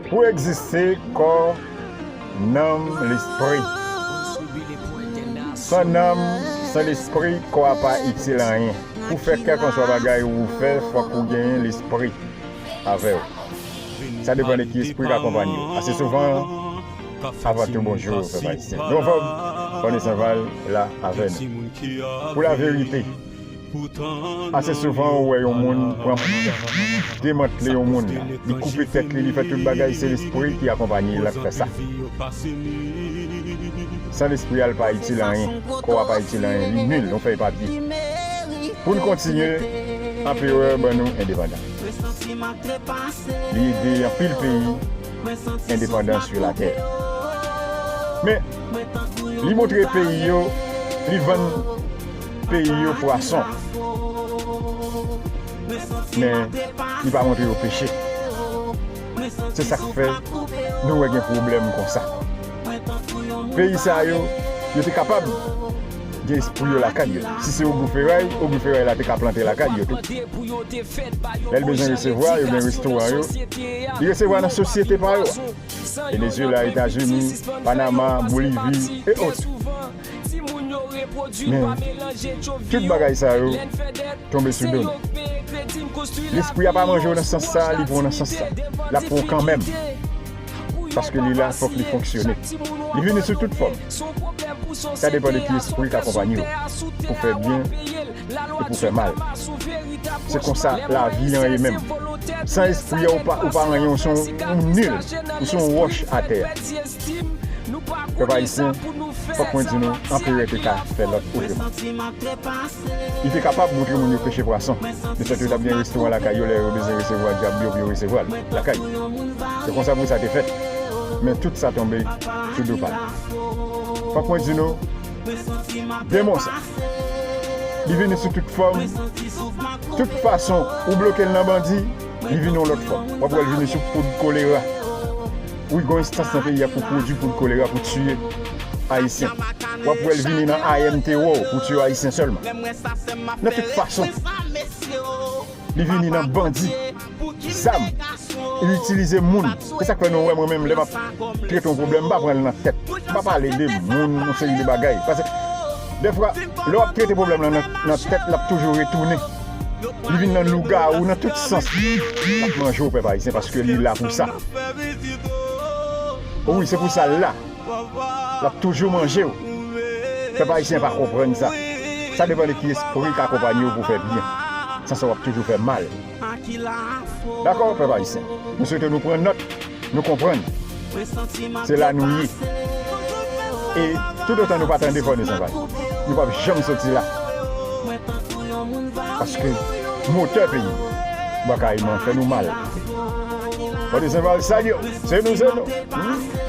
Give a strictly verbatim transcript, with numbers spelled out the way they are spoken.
Pou egziste, kò, nanm, lespri. San nanm, san lespri, kò a pa itil anyen. Pou fè kèlkanswa bagay ou fè, fòk ou genyen lespri avè w. Sa depann de ki espri k akonpanye w. Ase souvan, avan tou, bonjou, pèp ayisyen. Nou anfòm, Fòne Sanval la avè nou. Pou laverite, ase souvan ou wè yon moun pran, demantle yon moun la. Li koupe tèt li, li fè tout bagay, se lespri ki akonpanye l k fè sa. San lespri a, l pa itil anyen, kò a pa itil anyen, li nil, yon fèy papye. Pou n kontinye, anperè ban nou endepandans. Li ede anpil peyi endepandans sou latè. Men, li montre peyi yo, li vann peyi yo pwason. Men, li pa montre yo peche. Se sa k fè nou wè gen pwoblèm konsa. Peyi sa yo, yo te kapab gen espri yo lakay yo. Si se ogou feray, ogou feray la te ka plante lakay yo tou. Lè l bezwen resevwa, yo gen restoran yo. Li resevwa nan sosyete pa yo a. Venezuela, Etazini, Panama, Bolivi, e ot. Men, tout bagay sa yo tonbe sou do nou. Lespri a pa manje w nan sans sa, li pran w nan sans sa. L ap pran w kanmenm. Paske li la, fòk li fonksyone. Li vini sou tout fòm. Sa depann de ki espri k akonpanye w pou fè byen e pou fè mal. Se konsa lavi an ye menm. San espri a, ou pa, ou pa anyen, ou se yon, ou nil, ou se yon wòch atè a. Pèp ayisyen, fòk mwen di nou, anperè te ka fè lòt otreman. Li te kapab montre moun yo peche pwason. De sòt yo t ap gen restoran lakay yo, lè yo bezwen resevwa dyab yo pou yo resevwa l lakay yo. Se konsa pou sa te fèt. Men tout sa tonbe sou do pa l. Fòk mwen di nou, demon sa, li vini sou tout fòm, tout fason, ou bloke l nan bandi, li vini yon lòt fòm. W ap wè l vini sou poud kolera. Wi, gon enstans nan peyi a pou pwodui poud kolera pou tiye Ayisyen. W ap wè l vini nan A M T wo pou tiye Ayisyen sèlman. Nan tout fason. Li vini nan bandi, zam, li itilize moun. Se sa k fè nou wè mwen menm, lè m ap trete yon pwoblèm, m pa pran l nan tèt. M pa pale de moun, yon seri de bagay. Paske, dèfwa, lè w ap trete pwoblèm lan nan, nan tèt, l ap toujou retounen. Li vin nan lougawou, nan tout sans. L ap manje w, pèp ayisyen, paske li la pou sa. Wi, se pou sa l la. L ap toujou manje w. Pèp ayisyen pa konprann sa. Sa depann de ki espri k akonpanye w pou fè byen. San sa, w ap toujou fè mal. Dakò, pèp ayisyen? Nou swete nou pran nòt, nou konprann. Se la nou ye. E toutotan nou pa tande Fòne Sanval, nou p ap janm soti la. Paske motè peyi, bwa Kayiman fè nou mal. Fòne Sanval, salye w. Se nou, se nou. Hmm?